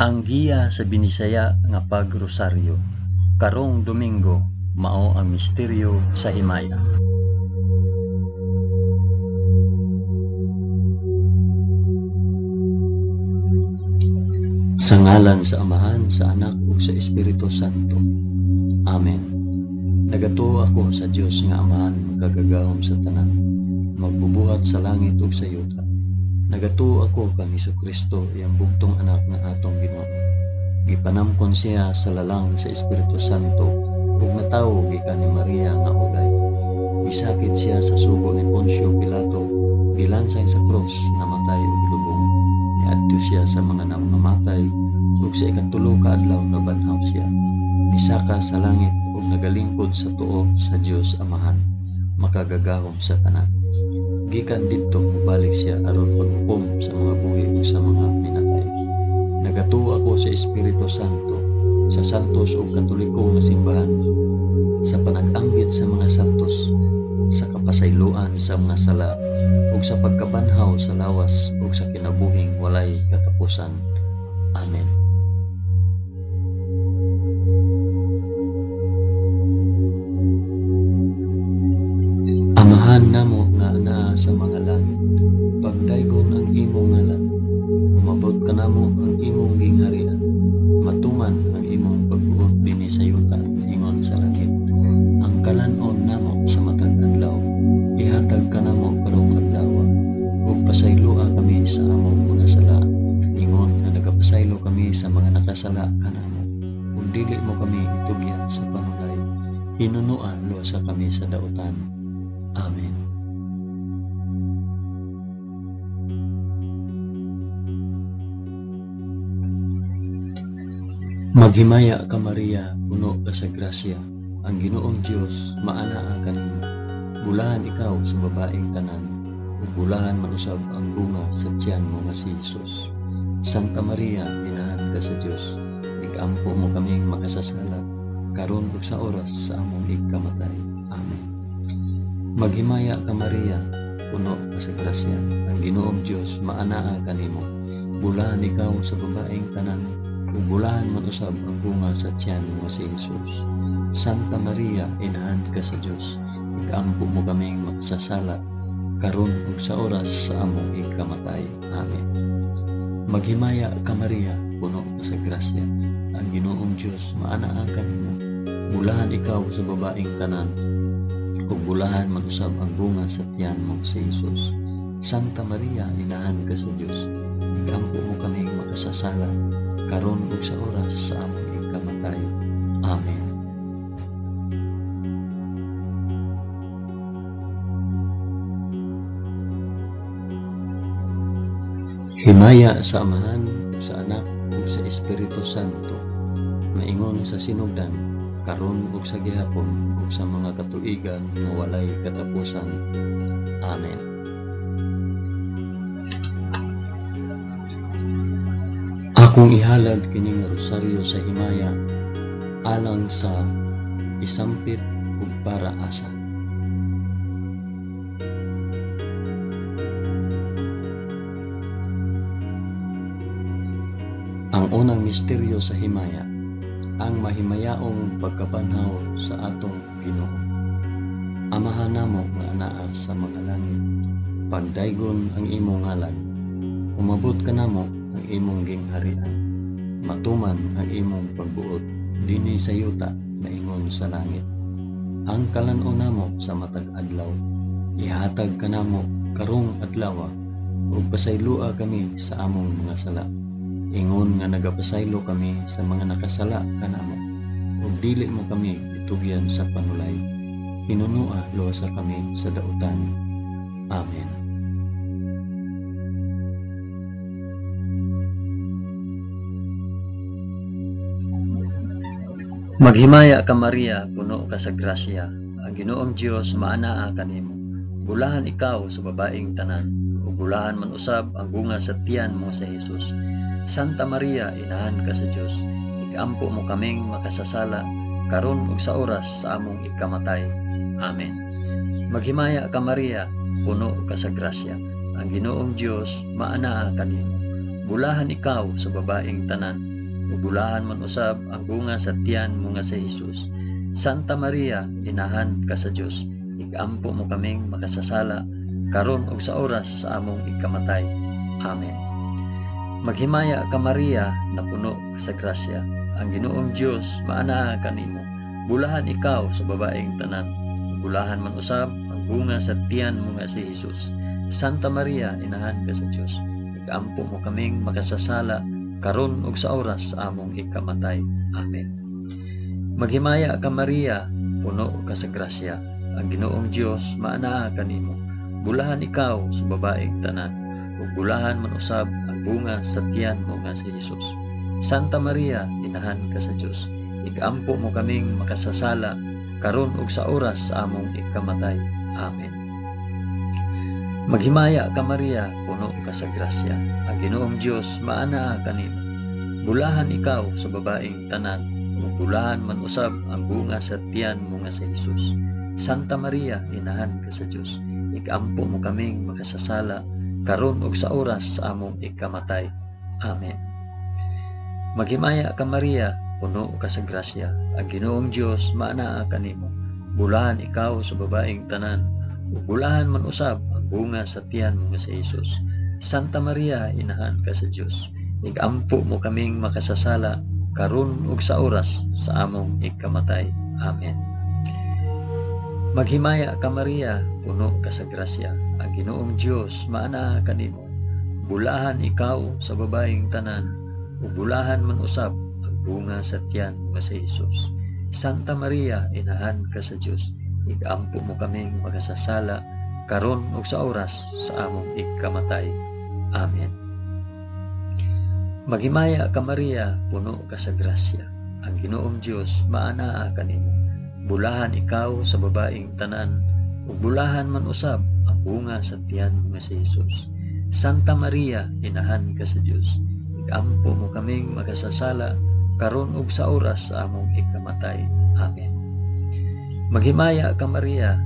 Ang giya sa Binisaya nga pagrosaryo karong Domingo mao ang misteryo sa himaya. Sa ngalan sa Amahan, sa Anak ug sa Espiritu Santo. Amen. Nagatuo ako sa Dios nga Amahan, makagagahom sa tanan, magbubuhat sa langit ug sa yuta. Nagatuo ako kang Hesukristo, iyang bugtong anak nga atong Ginoo. Gipanamkon siya sa lalang sa Espiritu Santo ug natawo gikan ni Maria nga ulay. Gisakit siya sa sugo ni Poncio Pilato, gilansang sa krus, namatay ug gilubong. Niadto siya sa mga nangamatay ug sa ikatulo ka adlaw nabanhaw siya. Misaka sa langit ug nagalingkod sa tuo sa Dios Amahan, makagagahom sa tanan. Gikan didto mobalik siya aron paghukom sa mga buhi ug sa mga minatay. Nagatuo ako sa Espiritu Santo, sa santos ug katoliko nga simbahan, sa panag-ambit sa mga santos, sa kapasayloan sa mga sala, ug sa pagkabanhaw sa lawas ug sa kinabuhing walay katapusan. Amen. Amahan namo nga anaa sa mga langit, pagdaygon ang imong ngalan, umabot kanamo ang imong gingharian, matuman ang imong pagbuot dinhi sa yuta ingon sa langit. Ang kalan-on namo sa matag adlaw, ihatag kanamo karong adlaw, ug pasayloa kami sa among mga sala, ingon nga nagapasaylo kami sa mga nakasala kanamo, ug dili mo kami itugyan sa panulay, hinunoa luwasa kami sa dautan. Amen. Maghimaya ka Maria, puno ka sa grasya, ang Ginoong Dios maanaa kanimo. Bulahan ikaw sa babaeng tanan, ug bulahan man usab ang bunga sa tiyan mo nga si Jesus. Santa Maria, inahan ka sa Dios, igampo mo kaming makasasala, karon ug sa oras sa among igkamatay. Amen. Maghimaya ka Maria, puno ka sa grasya, ang Ginoong Dios maanaa kanimo. Bulahan ikaw sa babaeng tanan, ug bulahan man usab ang bunga sa tiyan mo si Jesus. Santa Maria, inahan ka sa Dios, igampo mo kaming makasasala, karon ug sa oras sa among igkamatay. Amen. Maghimaya ka Maria, puno ka sa grasya, ang Ginoong Dios maanaa kanimo. Bulahan ikaw sa babaeng tanan, ug bulahan man usab ang bunga sa tiyan mo si Jesus. Santa Maria, inahan ka sa Dios, igampo mo kaming makasasala, karon ug sa oras sa among igkamatay. Amen. Himaya sa Amahan, sa Anak, ug sa Espiritu Santo, maingon sa sinugdan, karon ug sa gihapon, ug sa mga katuigan nga walay katapusan. Amen. Akong ihalad kining rosaryo sa himaya alang sa isampit ug para asa. Ang unang misteryo sa himaya, ang mahimayaong pagkabanhaw sa atong Ginoo. Amahan namo nga anaa sa mga langit, pagdaygon ang imong ngalan, umabot kanamo ang imong gingharian, matuman ang imong pagbuot dinhi sa yuta maingon sa langit. Ang kalan-on namo sa matag adlaw, ihatag kanamo karong adlaw, ug pasayloa kami sa among mga sala, ingon nga nagapasaylo kami sa mga nakasala kanamo, ug dili mo kami itugyan sa panulay, hinunua luwasa kami sa dautan. Amen. Maghimaya ka Maria, puno ka sa grasya, ang Ginoong Dios maanaa kanimo. Bulahan ikaw sa babaeng tanan, ug bulahan man usab ang bunga sa tiyan mo sa Jesus. Santa Maria, inahan ka sa Dios, igampo mo kaming makasasala, karon ug sa oras sa among ikamatay. Amen. Maghimaya ka Maria, puno ka sa grasya, ang Ginoong Dios maanaa kanimo. Bulahan ikaw sa babaeng tanan, ug bulahan man usab ang bunga sa tiyan mo nga si Hesus. Santa Maria, inahan ka sa Dios, igampo mo kaming makasasala karon ug sa oras sa among ikamatay. Amen. Maghimaya ka Maria, napuno ka sa grasya, ang Ginoong Dios maanaa kanimo. Bulahan ikaw sa babaeng tanan, bulahan man usab ang bunga sa tiyan mo nga si Hesus. Santa Maria, inahan ka sa Dios, igampo mo kaming makasasala karon ug sa oras sa among ikamatay. Amen. Maghimaya ka Maria, puno ka sa grasya, ang Ginoong Dios maanaa kanimo. Bulahan ikaw sa babaeng tanan, ug bulahan man usab ang bunga sa tiyan mo nga si Hesus. Santa Maria, inahan ka sa Dios, igampo mo kaming makasasala karon ug sa oras sa among ikamatay. Amen. Maghimaya ka Maria, puno ka sa grasya, ang Ginoong Dios maanaa kanimo. Bulahan ikaw sa babaeng tanan, ug bulahan man usab ang bunga sa tiyan mo nga si Hesus. Santa Maria, inahan ka sa Dios, ikampo mo kaming makasasala karon ug sa oras sa among ikamatay. Amen. Maghimaya ka Maria, puno ka sa grasya, ang Ginoong Dios maanaa kanimo. Bulahan ikaw sa babaeng tanan, ug bulahan man usab ang bunga sa tiyan mo nga si Hesus. Santa Maria, inahan ka sa Dios, igampo mo kaming makasasala karon ug sa oras sa among ikamatay. Amen. Maghimaya ka Maria, puno ka sa grasya, ang Ginoong Dios maanaa kanimo. Bulahan ikaw sa babaeng tanan, ug bulahan man usab ang bunga sa tiyan mo nga si Hesus. Santa Maria, inahan ka sa Dios, igampo mo kaming makasasala karon ug sa oras sa among ikamatay. Amen. Maghimaya ka Maria, puno ka sa grasya, ang Ginoong Dios maanaa kanimo. Bulahan ikaw sa babaeng tanan, ug bulahan man usab ang bunga sa tiyan mo nga si Hesus. Santa Maria, inahan ka sa Dios, igampo mo kaming makasasala karon ug sa oras sa among ikamatay. Amen. Maghimaya ka Maria,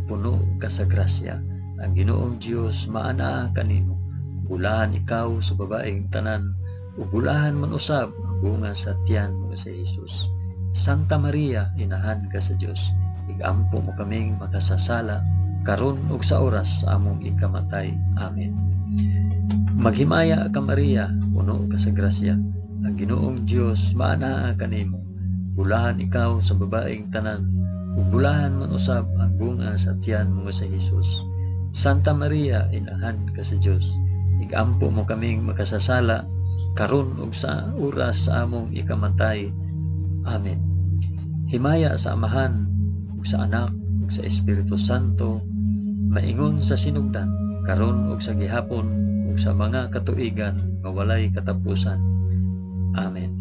puno ka sa grasya, ang Ginoong Dios maanaa kanimo. Bulahan ikaw sa babaeng tanan, ug bulahan man usab ang bunga sa tiyan mo nga si Hesus. Santa Maria, inahan ka sa Dios, igampo mo kaming makasasala karon ug sa oras sa among ikamatay. Amen. Maghimaya ka Maria, puno ka sa grasya, ang Ginoong Dios maanaa kanimo. Bulahan ikaw sa babaeng tanan, ug bulahan man usab ang bunga sa tiyan mo nga si Hesus. Santa Maria, inahan ka sa Dios, igampo mo kaming makasasala karon ug sa oras sa among ikamatay. Amen. Himaya sa Amahan, ug sa Anak, ug sa Espiritu Santo, maingon sa sinugdan, karon ug sa gihapon, ug sa mga katuigan nga walay katapusan. Amen.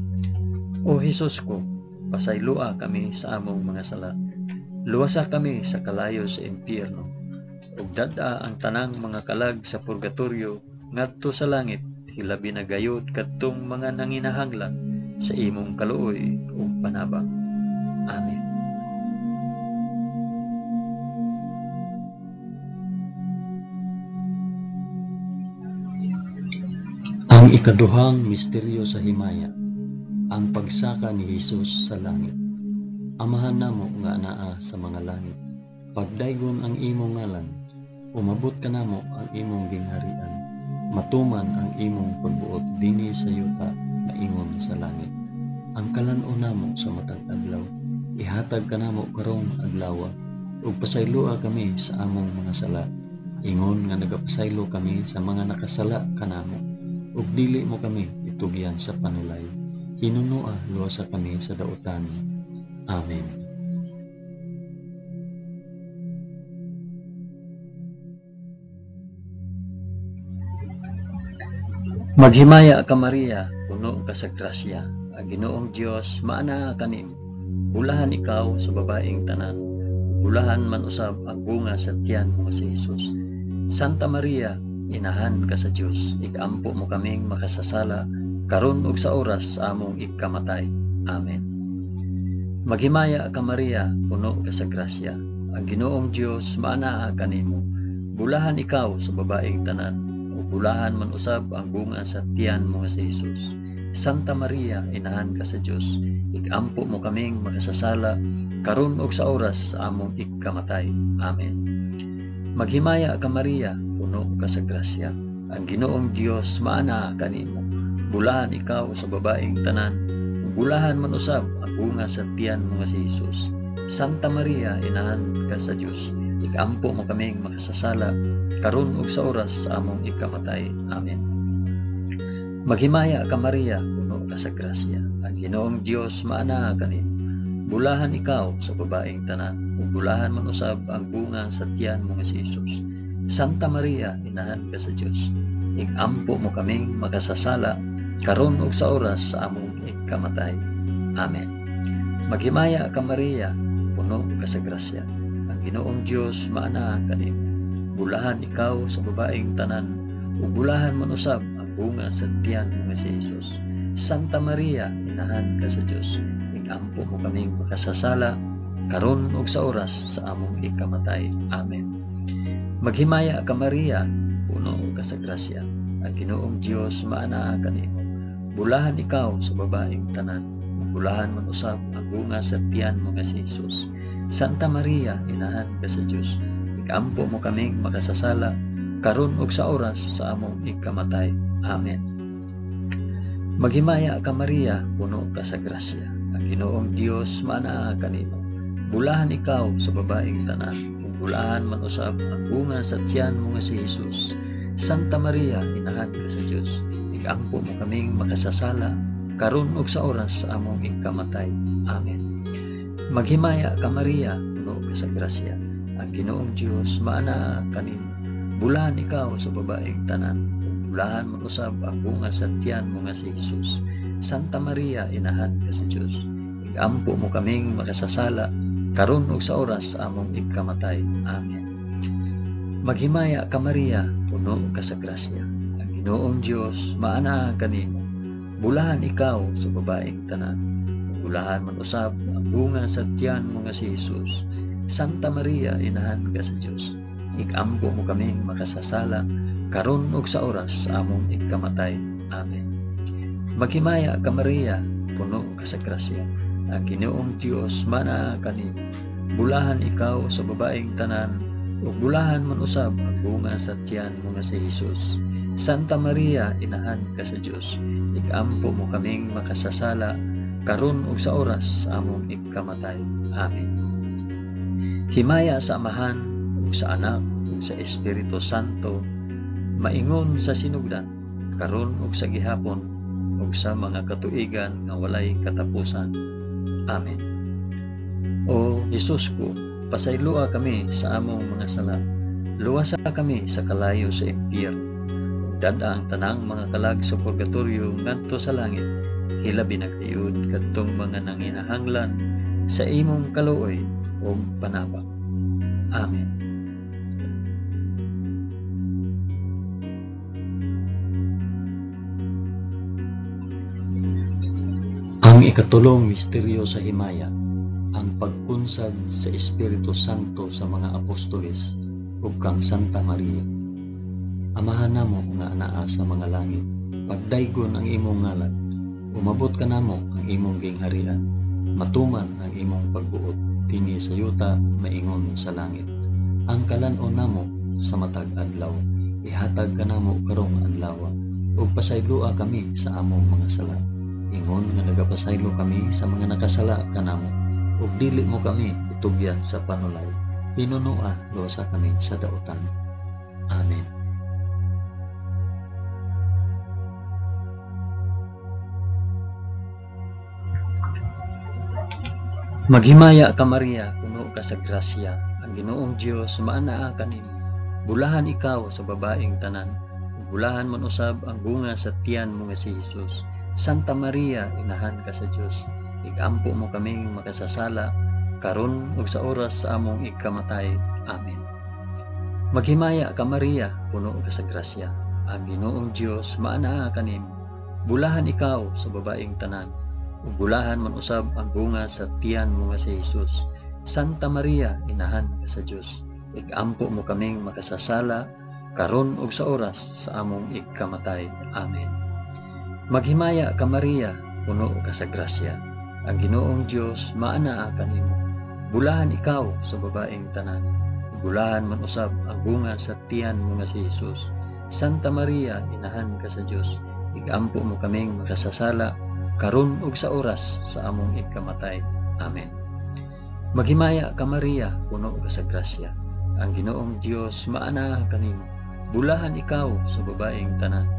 O Hesus ko, pasayloa kami sa among mga sala. Luwasa kami sa kalayo sa impyerno, ug dad-a ang tanang mga kalag sa purgatorio ngadto sa langit, hilabi na gayud kadtong mga nanginahanglan sa imong kaluoy ug panabang. Amen. Ang ikaduhang misteryo sa himaya, ang pagsaka ni Hesus sa langit. Amahan namo nga anaa sa mga langit, pagdaygon ang imong ngalan, umabot kanamo ang imong gingharian, matuman ang imong pagbuot dinhi sa yuta maingon sa langit. Ang kalan-on namo sa matag adlaw, ihatag kanamo karong adlaw, ug pasayloa kami sa among mga sala, ingon nga nagapasaylo kami sa mga nakasala kanamo, ug dili mo kami itugyan sa panulay. Hinunoa luwasa kami sa dautan. Amen. Maghimaya ka Maria, puno ka sa grasya, ang Ginoong Dios maanaa kanimo. Bulahan ikaw sa babaeng tanan, bulahan man usab ang bunga sa tiyan mo nga si Hesus. Santa Maria, inahan ka sa Dios, igampo mo kaming makasasala karon ug sa oras sa among ikamatay. Amen. Maghimaya ka Maria, puno ka sa grasya, ang Ginoong Dios maanaa kanimo. Bulahan ikaw sa babaeng tanan, ug bulahan man usab ang bunga sa tiyan mo nga si Hesus. Santa Maria, inahan ka sa Dios, ikampo mo kaming makasasala karon ug sa oras sa among ikamatay. Amen. Maghimaya ka Maria, puno ka sa grasya. Ang Ginoong Dios maanaa kanimo. Bulahan ikaw sa babaeng tanan, ug bulahan man usab ang bunga sa tiyan mo nga si Jesus. Santa Maria, inahan ka sa Dios, ikampo mo kaming makasasala karon ug sa oras sa among ikamatay. Amen. Maghimaya ka Maria, puno ka sa grasya. Ang Ginoong Dios maanaa kanimo. Bulahan ikaw sa babaeng tanan, ug bulahan man usab ang bunga sa tiyan mo nga si Jesus. Santa Maria, inahan ka sa Dios, ikampo mo kaming makasasala karon ug sa oras sa among ikamatay. Amen. Maghimaya ka Maria, puno ka sa grasya. Ang Ginoong Dios maanaa kanimo. Bulahan ikaw sa babaeng tanan, ug bulahan man usab ang bunga sa tiyan mo nga si Jesus. Santa Maria, inahan ka sa Dios, ikampo mo kaming makasasala karon ug sa oras sa among ikamatay. Amen. Maghimaya ka Maria, puno ka sa grasya. Ang Ginoong Dios maanaa kanimo. Bulahan ikaw sa babaeng tanan, ug bulahan man usab ang bunga sa tiyan mo nga si Jesus. Santa Maria, inahan ka sa Dios, ikampo mo kaming makasasala karon ug sa oras sa among ikamatay. Amen. Maghimaya ka Maria, puno ka sa grasya. Ang Ginoong Dios maanaa kanimo. Bulahan ikaw sa babaeng tanan, ug bulahan man usab ang bunga sa tiyan mo nga si Jesus. Santa Maria, inahan ka sa Dios, ikampo mo kaming makasasala karon ug sa oras sa among ikamatay. Amen. Maghimaya ka Maria, puno ka sa grasya. Ang Ginoong Dios maanaa kanimo. Bulahan ikaw sa babaeng tanan, ug bulahan man usab ang bunga sa tiyan mo nga si Jesus. Santa Maria, inahan ka sa Dios, ikampo mo kaming makasasala karon ug sa oras sa among ikamatay. Amen. Maghimaya ka Maria, puno ka sa grasya. Ang Ginoong Dios maanaa kanimo. Bulahan ikaw sa babaeng tanan, ug bulahan man usab ang bunga sa tiyan mo nga si Jesus. Santa Maria, inahan ka sa Dios, ikampo mo kaming makasasala karon ug sa oras sa among ikamatay. Amen. Maghimaya ka Maria, puno ka sa grasya. Ang Ginoong Dios maanaa kanimo. Bulahan ikaw sa babaeng tanan, ug bulahan man usab ang bunga sa tiyan mo nga si Jesus. Santa Maria, inahan ka sa Dios, ikampo mo kaming makasasala karon ug sa oras sa among ikamatay. Amen. Himaya sa Amahan ug sa Anak ug sa Espiritu Santo, maingon sa sinugdan, karon ug sa gihapon ug sa mga katuigan nga walay katapusan. Amen. O Hesus ko, pasayloa kami sa among mga sala. Luwasa kami sa kalayo sa impyerno. Ug dad-a ang tanang mga kalag sa purgatorio ngadto sa langit. Hilabi na gayud kadtong mga nanginahanglan sa imong kaluoy ug panabang. Amen. Ang ikatulong misteryo sa himaya, ang pagkunsad sa Espiritu Santo sa mga apostoles ug kang Santa Maria. Amahan namo nga anaa sa mga langit, pagdaygon ang imong ngalan, umabot kanamo ang imong gingharian, matuman ang imong pagbuot dinhi sa yuta maingon sa langit. Ang kalan-on namo sa matag adlaw, ihatag kanamo karong adlaw, ug pasayloa kami sa among mga sala, ingon nga nagapasaylo kami sa mga nakasala kanamo, ug dili mo kami itugyan sa panulay, hinunoa luwasa kami sa dautan. Amen. Maghimaya ka Maria, puno ka sa grasya, ang Ginoong Dios maanaa kanimo. Bulahan ikaw sa babaeng tanan, ug bulahan man usab ang bunga sa tiyan mo nga si Jesus. Santa Maria, inahan ka sa Dios, igampo mo kaming makasasala karon ug sa oras sa among ikamatay. Amen. Maghimaya ka Maria, puno ka sa grasya, ang Ginoong Dios maanaa kanimo. Bulahan ikaw sa babaeng tanan, ug bulahan man usab ang bunga sa tiyan mo nga si Jesus. Santa Maria, inahan ka sa Dios, igampo mo kaming makasasala karon ug sa oras sa among ikamatay. Amen. Maghimaya ka Maria, puno ka sa grasya. Ang Ginoong Dios maanaa kanimo. Bulahan ikaw sa babaeng tanan. Bulahan man usab ang bunga sa tiyan mo nga si Jesus. Santa Maria, inahan ka sa Dios. Igampo mo kaming makasasala karon ug sa oras sa among ikamatay. Amen. Maghimaya ka Maria, puno ka sa grasya. Ang Ginoong Dios maanaa kanimo. Bulahan ikaw sa babaeng tanan.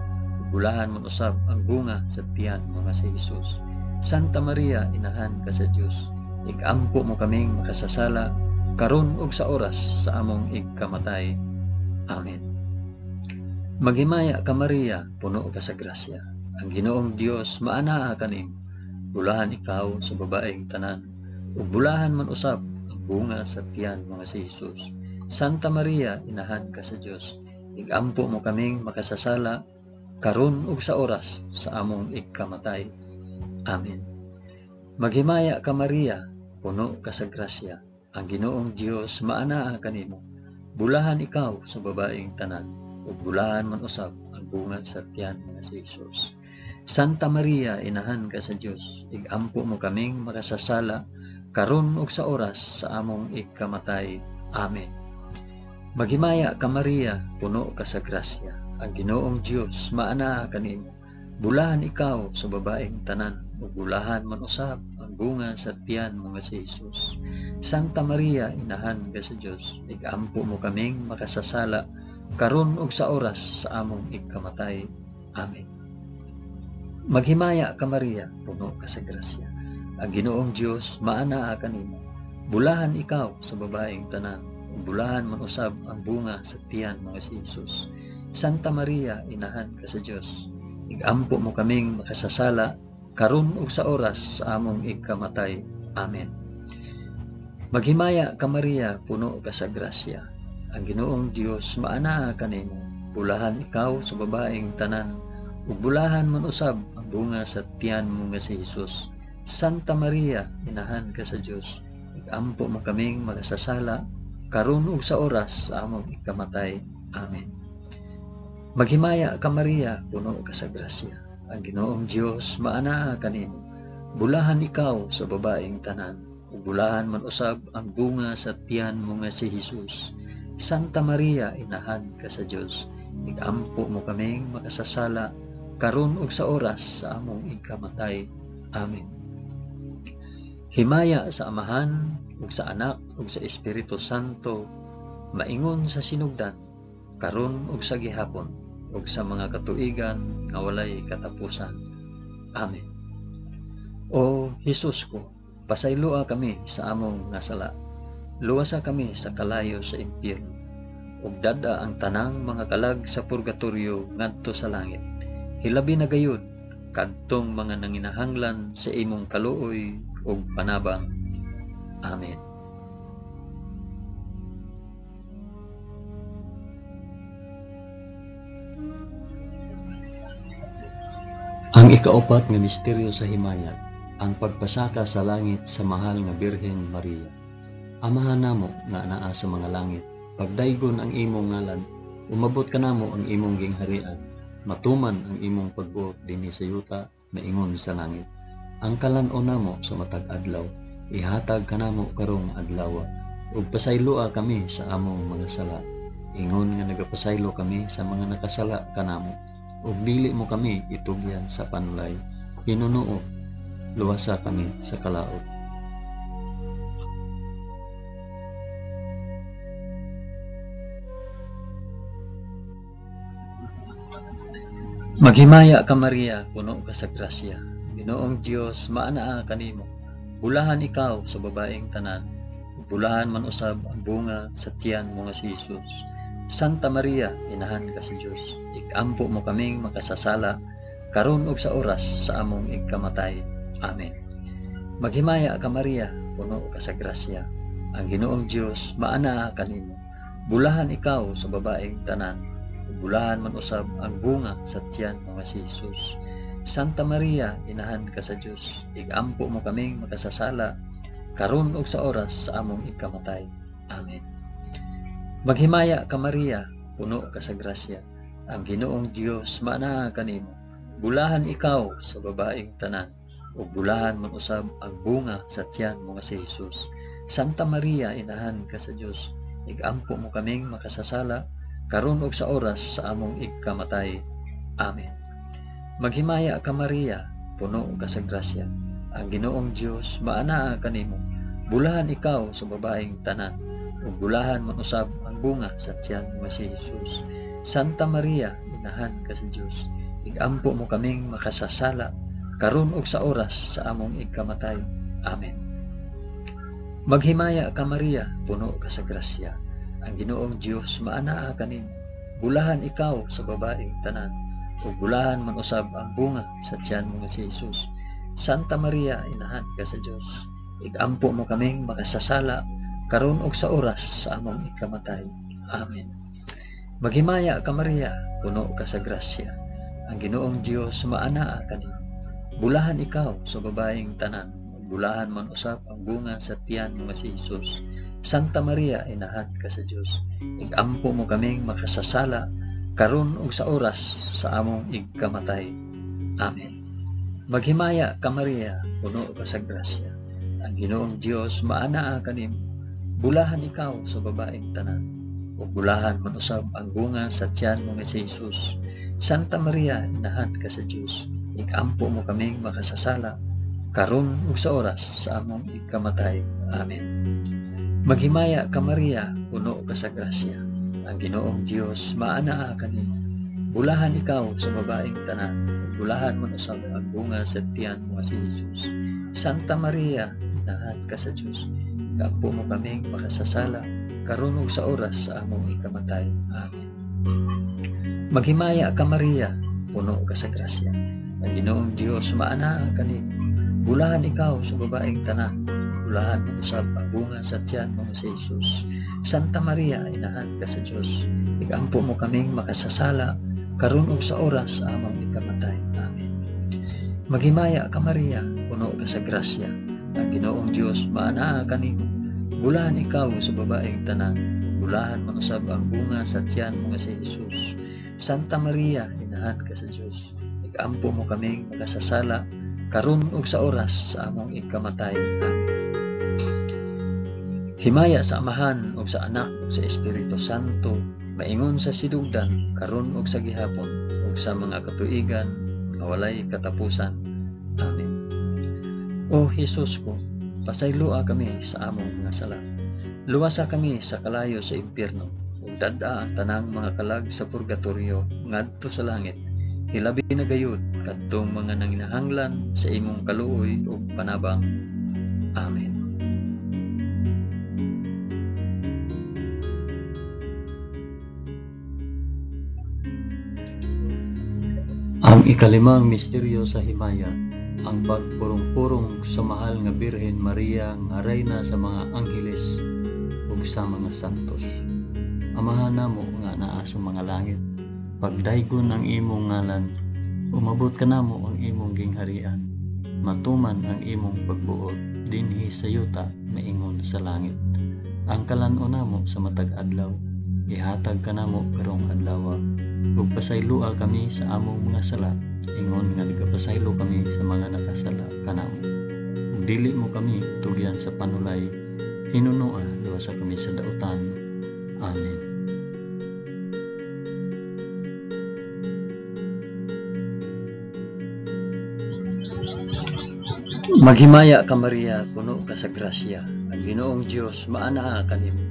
Bulahan man usab ang bunga sa tiyan mo nga si Jesus. Santa Maria, inahan ka sa Dios. Igampo mo kaming makasasala karon ug sa oras sa among igkamatay. Amen. Maghimaya ka Maria, puno ka sa grasya. Ang Ginoong Dios maanaa kanimo. Bulahan ikaw sa babaeng tanan. Ug bulahan man usab ang bunga sa tiyan mo nga si Jesus. Santa Maria, inahan ka sa Dios. Igampo mo kaming makasasala karon ug sa oras sa among igkamatay. Amen. Maghimaya ka Maria, puno ka sa grasya. Ang Ginoong Dios maanaa kanimo. Bulahan ikaw sa babaeng tanan, ug bulahan man usab ang bunga sa tiyan mo nga si Jesus. Santa Maria, inahan ka sa Dios. Igampo mo kaming makasasala karon ug sa oras sa among igkamatay. Amen. Maghimaya ka Maria, puno ka sa grasya. Ang Ginoong Dios maanaa kanimo. Bulahan ikaw sa babaeng tanan, ug bulahan man usab ang bunga sa tiyan mo nga si Jesus. Santa Maria, inahan ka sa Dios. Igampo mo kaming makasasala karon ug sa oras sa among igkamatay. Amen. Maghimaya ka Maria, puno ka sa grasya. Ang Ginoong Dios maanaa kanimo. Bulahan ikaw sa babaeng tanan, ug bulahan man usab ang bunga sa tiyan mo nga si Jesus. Santa Maria, inahan ka sa Dios. Igampo mo kaming makasasala karon ug sa oras sa among igkamatay. Amen. Maghimaya ka Maria, puno ka sa grasya. Ang Ginoong Dios maanaa kanimo. Bulahan ikaw sa babaeng tanan, ug bulahan man usab ang bunga sa tiyan mo nga si Jesus. Santa Maria, inahan ka sa Dios. Igampo mo kaming makasasala karon ug sa oras sa among ikamatay. Amen. Maghimaya ka Maria, puno ka sa grasya. Ang Ginoong Dios maanaa kanimo. Bulahan ikaw sa babaeng tanan, ug bulahan man usab ang bunga sa tiyan mo nga si Jesus. Santa Maria, inahan ka sa Dios. Igampo mo kaming makasasala karon ug sa oras sa among ikamatay. Amen. Himaya sa Amahan ug sa Anak ug sa Espiritu Santo, maingon sa sinugdan, karon ug sa gihapon, ug sa mga katuigan nga walay katapusan. Amen. O Hesus ko, pasayloa kami sa among nga sala. Luwasa kami sa kalayo sa impyerno, ug dad-a ang tanang mga kalag sa purgatorio ngadto sa langit. Hilabi na gayud kadtong mga nanginahanglan sa imong kaluoy ug panabang. Amen. Ang ikaupat nga misteryo sa himayag, ang pagpasaka sa langit sa mahal nga Birhen Maria. Amahan namo nga anaa sa mga langit, pagdaygon ang imong ngalan, umabot kanamo ang imong gingharian, matuman ang imong pagbuot dinhi sa yuta maingon sa langit. Ang kalan-on namo sa matag adlaw, ihatag kanamo karong adlaw, ug pasayloa kami sa among mga sala, ingon nga nagapasaylo kami sa mga nakasala kanamo, ug dili mo kami itugyan sa panulay, hinunuo, luwasa kami sa kalaot. Maghimaya ka Maria, puno ka sa grasya. Ginoong Dios maanaa kanimo. Bulahan ikaw sa babaeng tanan, bulahan man usab ang bunga sa tiyan mo nga si Jesus. Santa Maria, inahan ka sa Dios. Ikampo mo kaming makasasala karon ug sa oras sa among igkamatay. Amen. Maghimaya ka Maria, puno ka sa grasya. Ang Ginoong Dios maanaa kanimo. Bulahan ikaw sa babaeng tanan, bulahan man usab ang bunga sa tiyan mo nga si Jesus. Santa Maria, inahan ka sa Dios. Igampo mo kaming makasasala karon ug sa oras sa among ikamatay. Amen. Maghimaya ka Maria, puno ka sa grasya. Ang Ginoong Dios maanaa kanimo. Bulahan ikaw sa babaeng tanan, ug bulahan man usab ang bunga sa tiyan mo nga si Jesus. Santa Maria, inahan ka sa Dios, igampo mo kaming makasasala, karon ug sa oras sa among igkamatay. Amen. Maghimaya ka Maria, puno ka sa grasya. Ang Ginoong Dios maanaa kanimo. Bulahan ikaw sa babaeng tanan, ug bulahan man usab ang bunga sa tiyan mo nga si Jesus. Santa Maria, inahan ka sa Dios, igampo mo kaming makasasala, karon ug sa oras sa among igkamatay. Amen. Maghimaya ka Maria, puno ka sa grasya. Ang Ginoong Dios maanaa kanimo. Bulahan ikaw sa babaeng tanan, ug bulahan man usab ang bunga sa tiyan mo nga si Jesus. Santa Maria, inahan ka sa Dios, igampo mo kaming makasasala, karon ug sa oras sa among ikamatay. Amen. Maghimaya ka Maria, puno ka sa grasya. Ang Ginoong Dios maanaa kanimo. Bulahan ikaw sa babaeng tanan, ug bulahan man usab ang bunga sa tiyan mo nga si Jesus. Santa Maria, inahan ka sa Dios, igampo mo kaming makasasala, karon ug sa oras sa among igkamatay. Amen. Maghimaya ka Maria, puno ka sa grasya. Ang Ginoong Dios maanaa kanimo. Bulahan ikaw sa babaeng tanan, ug bulahan man usab ang bunga sa tiyan mo nga si Jesus. Santa Maria, inahan ka sa Dios, igampo mo kaming makasasala, karon ug sa oras sa among igkamatay. Amen. Maghimaya ka Maria, puno ka sa grasya. Ang Ginoong Dios maanaa kanimo. Bulahan ikaw sa babaeng tanan, ug bulahan man usab ang bunga sa tiyan mo nga si Jesus. Santa Maria, inahan ka sa Dios, igampo mo kaming makasasala, karon ug sa oras sa among ikamatay. Amen. Maghimaya ka Maria, puno ka sa grasya. Ang Ginoong Dios maanaa kanimo. Bulahan ikaw sa babaeng tanan, bulahan man usab ang bunga sa tiyan mo nga si Jesus. Santa Maria, inahan ka sa Dios, igampo mo kaming makasasala, karon ug sa oras sa among ikamatay. Amen. Maghimaya ka Maria, puno ka sa grasya. Ang Ginoong Dios maanaa kanimo. Bulahan ikaw sa babaeng tanan, bulahan man usab ang bunga sa tiyan mo nga si Jesus. Santa Maria, inahan ka sa Dios, igampo mo kaming makasasala, karon ug sa oras sa among ikamatay. Amen. Himaya sa Amahan ug sa Anak ug sa Espiritu Santo, maingon sa sidugdan, karon ug sa gihapon, ug sa mga katuigan nga walay katapusan. Amen. O Hesus ko, pasayloa kami sa among mga sala. Luwasa kami sa kalayo sa impyerno, ug dad-a ang tanang mga kalag sa purgatorio ngadto sa langit. Hilabi na gayud kadtong mga nanginahanglan sa imong kaluoy ug panabang. Amen. Ang ikalimang misteryo sa himaya, ang pagpurong-purong sa mahal nga Birhen Maria nga reyna sa mga angheles ug sa mga santos. Amahan namo nga naa sa mga langit, pagdaygon ang imong ngalan, umabot kanamo ang imong gingharian, matuman ang imong pagbuot dinhi sa yuta maingon sa langit. Ang kalan-on namo sa matag adlaw, ihatag kanamo karong adlaw, ug pasayloa kami sa among mga sala, ingon nga nagapasaylo kami sa mga nakasala kanamo. Ug dili mo kami tugyan sa panulay, hinunoa luwasa kami sa dautan. Amen. Maghimaya ka Maria, puno ka sa grasya. Ang Ginoong Dios maanaa kanimo.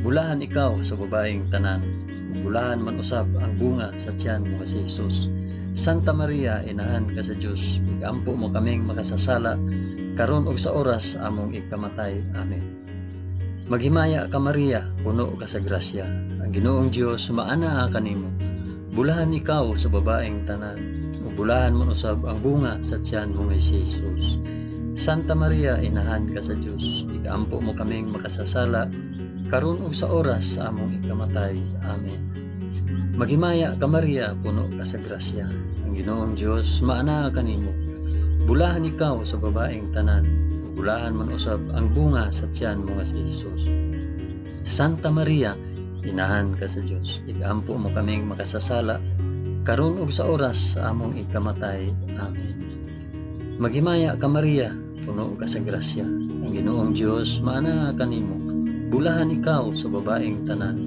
Bulahan ikaw sa babaeng tanan, bulahan man usab ang bunga sa tiyan mo nga si Jesus. Santa Maria, inahan ka sa Dios, igampo mo kaming makasasala, karon ug sa oras among ikamatay. Amen. Maghimaya ka Maria, puno ka sa grasya. Ang Ginoong Dios maanaa kanimo. Bulahan ikaw sa babaeng tanan, ug bulahan man usab ang bunga sa tiyan mo nga si Jesus. Santa Maria, inahan ka sa Dios, igampo mo kaming makasasala, karon ug sa oras sa among ikamatay. Amen. Maghimaya ka Maria, puno ka sa grasya. Ang Ginoong Dios maanaa kanimo. Bulahan ikaw sa babaeng tanan, ug bulahan man usab ang bunga sa tiyan mo nga si Jesus. Santa Maria, inahan ka sa Dios, igampo mo kaming makasasala, karon ug sa oras sa among ikamatay. Amen. Maghimaya ka Maria, puno ka sa grasya, ang Ginoong Dios maanaa kanimo. Bulahan ikaw sa babaeng tanan,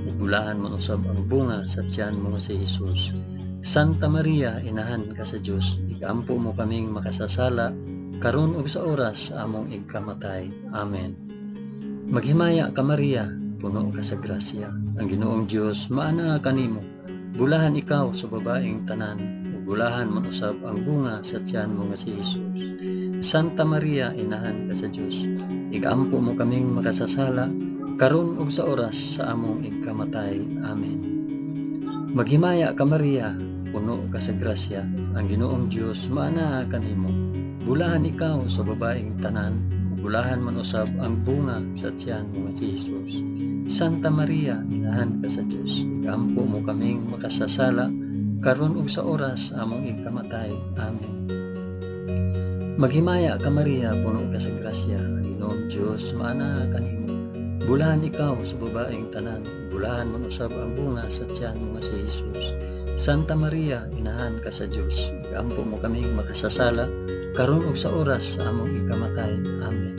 ug bulahan man usab ang bunga sa tiyan mo nga si Hesus. Santa Maria, inahan ka sa Dios, igaampo mo kaming makasasala, karon ug sa oras sa among igkamatay. Amen. Maghimaya ka Maria, puno ka sa grasya, ang Ginoong Dios maanaa kanimo. Bulahan ikaw sa babaeng tanan, ug bulahan man usab ang bunga sa tiyan mo nga si Hesus. Santa Maria, inahan ka sa Dios, igaampo mo kaming makasasala, karon ug sa oras sa among igkamatay. Amen. Maghimaya ka Maria, puno ka sa grasya, ang Ginoong Dios maanaa kanimo. Bulahan ikaw sa babaeng tanan, ug bulahan man usab ang bunga sa tiyan mo nga si Hesus. Santa Maria, inahan ka sa Dios, igaampo mo kaming makasasala, karon ug sa oras sa among igkamatay. Amen. Maghimaya ka Maria, puno ka sa grasya, ang Ginoong Dios maanaa kanimo. Bulahan ikaw sa babaeng tanan, bulahan man usab ang bunga sa tiyan mo nga si Hesus. Santa Maria, inahan ka sa Dios, igaampo mo kaming makasasala, karon ug sa oras sa among ikamatay. Amen.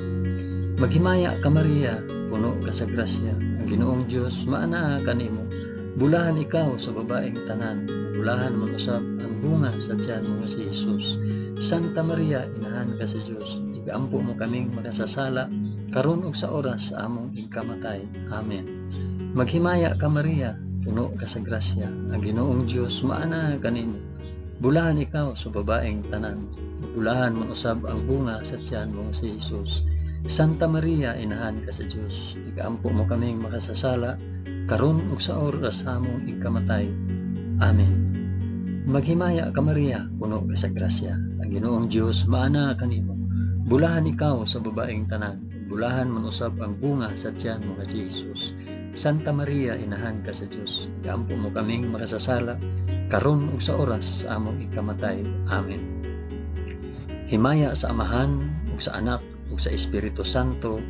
Maghimaya ka Maria, puno ka sa grasya, ang Ginoong Dios maanaa kanimo. Bulahan ikaw sa babaeng tanan, bulahan man usab ang bunga sa tiyan mo nga si Hesus. Santa Maria, inahan ka sa Dios, igaampo mo kaming makasasala, karon ug sa oras sa among igkamatay. Amen. Maghimaya ka Maria, puno ka sa grasya, ang Ginoong Dios maanaa kanimo. Bulahan ikaw sa babaeng tanan, bulahan man usab ang bunga sa tiyan mo si Hesus. Santa Maria, inahan ka sa Dios, igaampo mo kaming makasasala, karon ug sa oras sa among igkamatay. Amen. Maghimaya ka Maria, puno ka sa grasya, ang Ginoong Dios maanaa kanimo. Bulahan ikaw sa babaeng tanan, bulahan man usab ang bunga sa tiyan mo nga si Hesus. Santa Maria, inahan ka sa Dios, igaampo mo kaming makasasala, karon ug sa oras sa among ikamatay. Amen. Himaya sa Amahan ug sa Anak ug sa Espiritu Santo,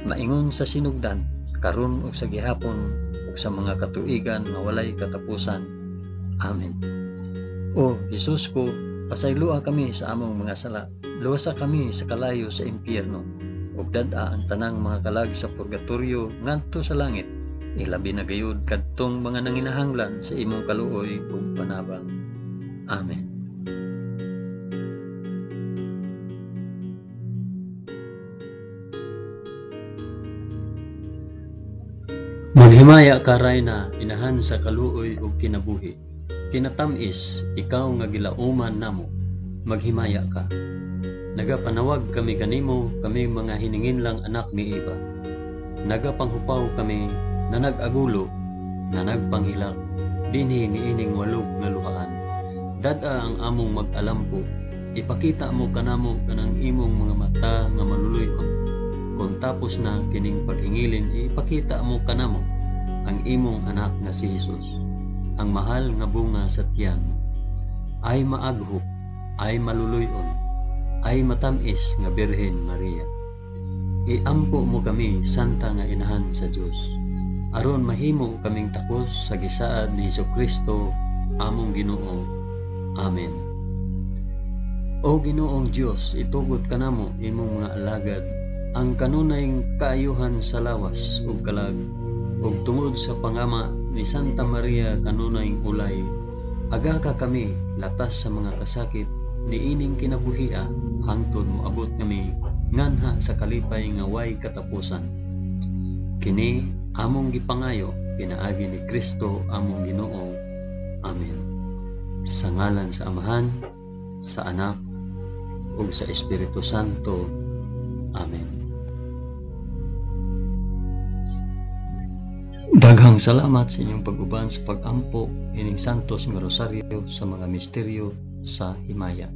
maingon sa sinugdan, karon ug sa gihapon ug sa mga katuigan nga walay katapusan. Amen. O Hesus ko, pasayloa kami sa among mga sala, luwasa kami sa kalayo sa impyerno, ug dad-a ang tanang mga kalag sa purgatorio ngadto sa langit, ilabi na gayud kadtong mga nanginahanglan sa imong kaluoy ug panabang. Amen. Maghimaya ka Rayna, inahan sa kaluoy ug kinabuhi. Kinatamis, ikaw nga gilauman namo, maghimaya ka. Nagapanawag kami kanimo, kami mga hininginlang anak ni Eva. Nagapanghupaw kami na nag-agulo, na nagpanghilak, dinhi niining walog nga luhaan. Dad-a ang among mag-alampo, ipakita mo kanamo kanang imong mga mata nga maluluy-on. Kung tapos na kining paghingilin, ipakita mo kanamo ang imong anak nga si Hesus, ang mahal nga bunga sa tiyan. Ay maaghop, ay maluluy-on, ay matamis nga Birhen Maria. Iampo mo kami, Santa nga Inahan sa Dios, aron mahimo kaming takos sa gisaad ni Hesukristo among Ginoo. Amen. O Ginoong Dios, itugot kanamo imong mga alagad ang kanunay kaayuhan sa lawas ug kalag, ug tungod sa pangama ni Santa Maria kanunay ulay, aga ka kami latas sa mga kasakit niining kinabuhia hangtod moabot kami nganha sa kalipay nga way katapusan. Kini among gipangayo pinaagi ni Kristo among Ginoo. Amen. Sa ngalan sa Amahan, sa Anak, ug sa Espiritu Santo. Amen. Daghang salamat sa inyong pag-uban sa pag-ampo ining Santos nga Rosaryo sa mga misteryo sa himaya.